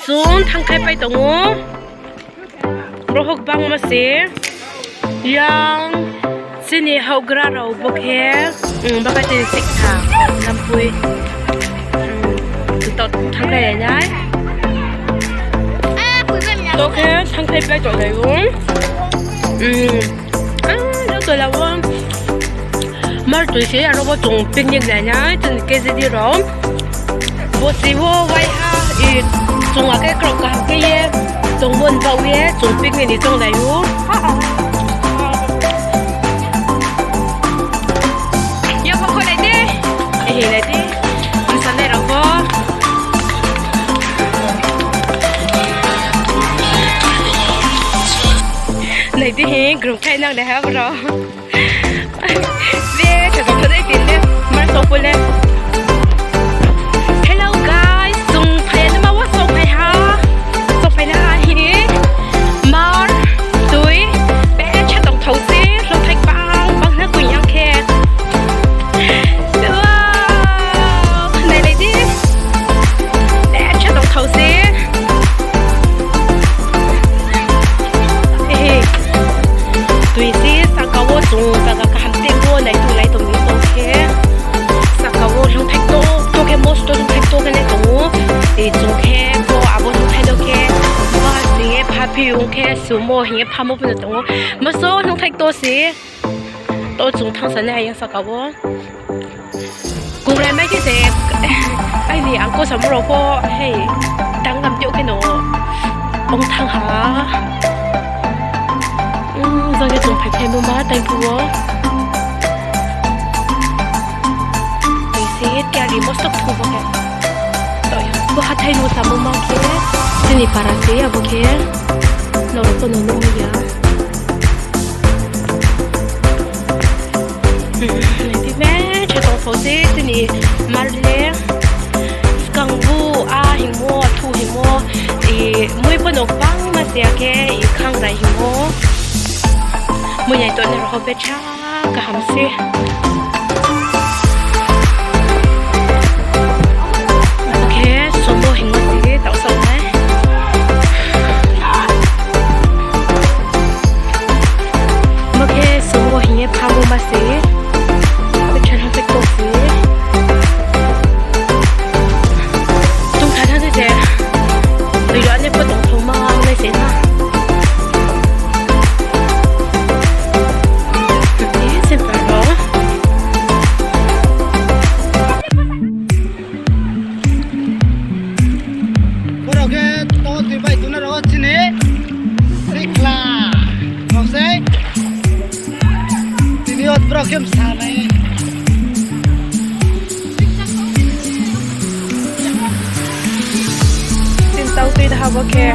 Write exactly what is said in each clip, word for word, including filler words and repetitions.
Chung thanngkhlai pai tong ou. Brouh gbangma se. Yang chini houhgra rao bo khe, um, bo khe chini siksa, nampui. Um, to thanngkhlai nai. To khe thanngkhlai pai tonglai ou. Um, ah, no tola wo. Mar tui se aro bo chung picnic lai nai, chini K Z D rao. Bo se wo waiha, i, chung akhe krao kaham khe ye, chung bon baoh ye, chung picnic ni choung lai ou. Yakbo kho nai di. Ehe, nai di. Bsa nai rao pho. Nai di hi, group khe nang nai ha bro. Be, sa sa thonai tin de, mar sopho le. Hello guys, chung phai ya nima wo sophai ha. Sophai na hi. Mar, tui, be, cha tongthao se, longthai bang, bang na tui yang khe. Wow, nai lai di. Be, cha tongthao se. Ehe. Tui se saka wo chung zaga kaham tei wo nai tonglai tong mi tong khe. Saka wo longthai to, to khe mosto longthai to khe nai tong ou. E chung khe bo abo longthai no khe. Bo ha sing ye pha phi ong khe sumo hing ye phamo pho no tong ou. Mosto longthai to se. To chung thanngsa nai ha yang saka wo. Kungrai mai khe se, aini angko samung rao pho, hei, tang ngam tio khe no, ong thanng ha. Um, jang khe chung phaiphaimo ma, taiphuh wo. Tui se tiari mosto thu bo khe. Bo hathái no samo ma khe, chini para se abo khe, nrao pho no nuh ya. Nai di me, cha tongthao se chini mar le. Skang bu a hingmo, thu hingmo, i, mui pho no gbangma se ya khe, i, khangrai hingmo. Mui nai tongnai rao pho becha kaham se. Bo khe sombo hingmo se taohsaoh nai. Bo khe sombo hing ye phamo ma se. Becha no se kok se. Tongtha tha se se. Tui rao le pho tongthao ma nai se na. Ni se pa rao. Borao khe to tui bai tuna rao chini sikla rao sei. Tini yo borao khe msa nai. Chini tau tui daha bo khe.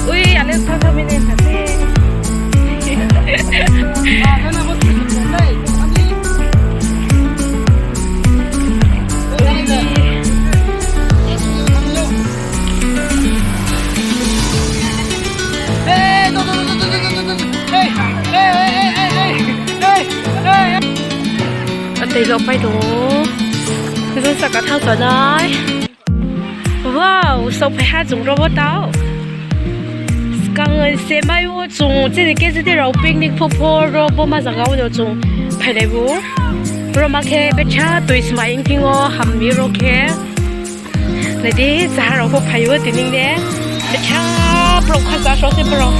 Ui, ale tha tha mene tha se. Atei lo pai tong ou. Jung saka thanng sa nai. Wow, sophai ha chung ro wo tau. Skang se mai wo chung chini K Z D rao picnic pho pho ro bo ma zaga wo no chung phailai ou. Ro ma khe becha tui smai ong thing yo ham mi ro khe. Nai di, zaha rao pho phai ou tini ne. Becha, brouh kha sa so se brouh.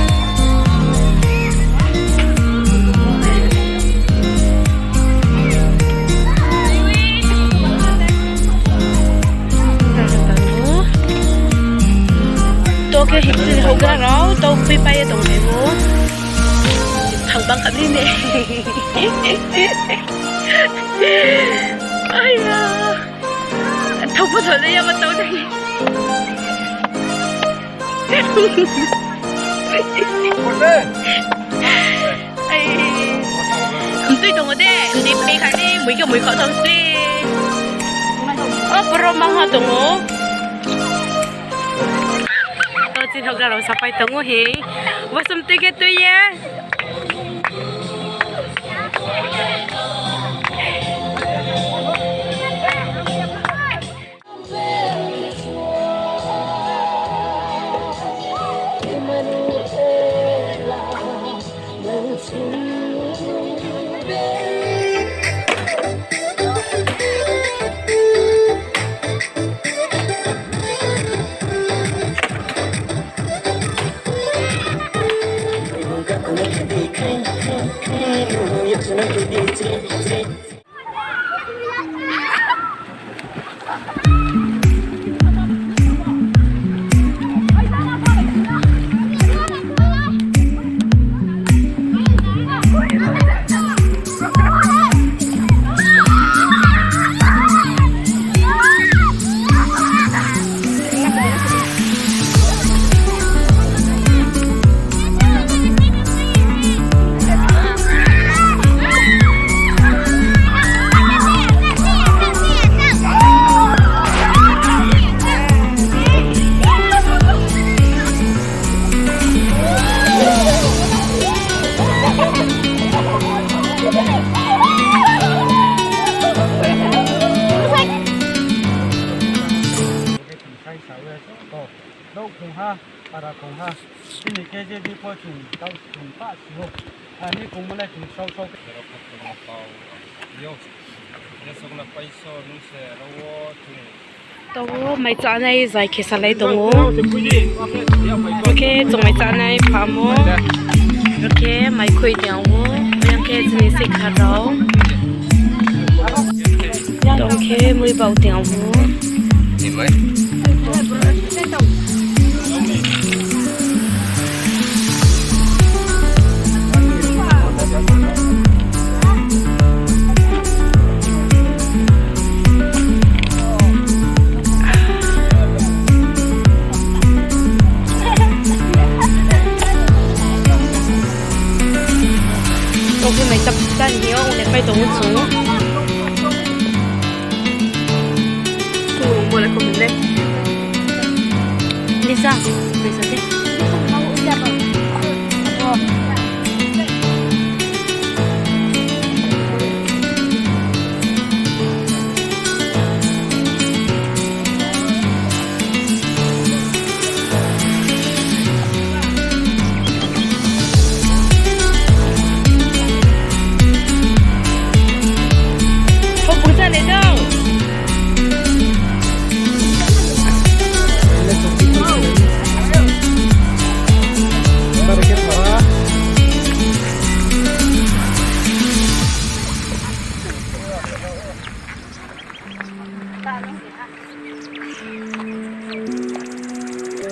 To khe hing chini houhgra rao, to pui pai ye tongphai ou. Thang bang kha ni ne. Aya. Thao pho thao le ya ma tau dei. Ai. Mtui tong ou de, mtui pe kha de, mui khe mui kha tong sle. O, brouh mang ha tong ou. To chini houhgra rao sapai tong ou he. Bo sum tui khe tui ye. Para kong ha. Chini K J D pho chung tau chung pa si ho. Ani kongmo le chung sau sau. Tao mai chánai zai khe salai tong ou. Hing khe chung mai chánai phamo. Hing khe mai khui tong ou. Hing khe chini sikha rao. Tong khe mui bau tong ou. Tong khe mai chap chá ni yo, ong le pai tong ou chung. Kung bo le kung le. Lisa, Lisa de.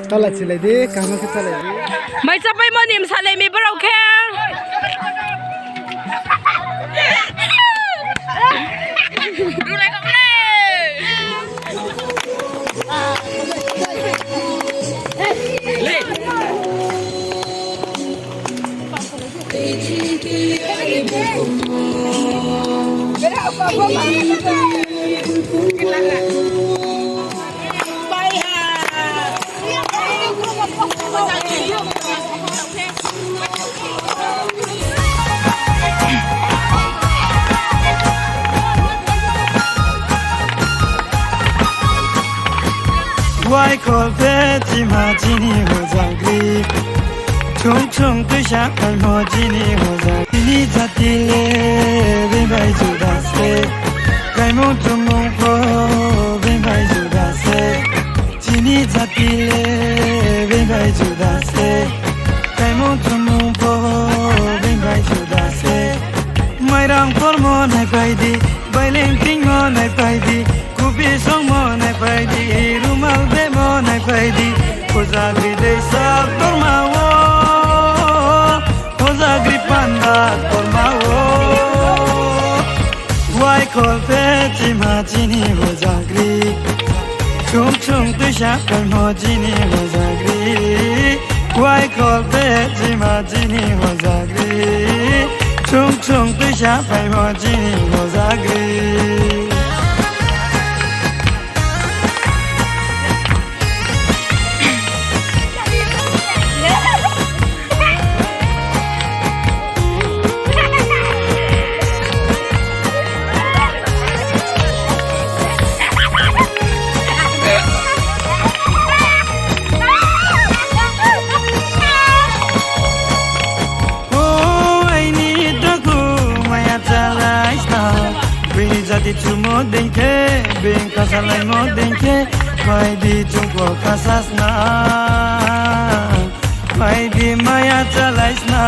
Tala chilai di, kaham khe chalai di. Mai chapaimo ni msalai mi brao khe. Waikhol phe chima chini hojagri. Chung chung tuisa phaimo chini hojagri. Chini jati le being bai juda se. Kaimung chumung pho being bai juda se. Chini jati le being bai juda se. Kaimung chumung pho being bai juda se. Mairang phormo naipai di, baileng tingmo naipai di, kupi songmo naipai di, rumal bemo naipai di. Hojagri deisa torma wo, hojagri panda torma wo. Waikhol phe chima chini hojagri. Chung chung tuisa phaimo chini hojagri. Waikhol phe chima chini hojagri. Chung chung tuisa phaimo chini hojagri. O aini takhu maya chálai sna, bini jati chumo dei khe, bini khasalaimo dei khe, phai di chung pho khasasna. Phai di maya chálai sna.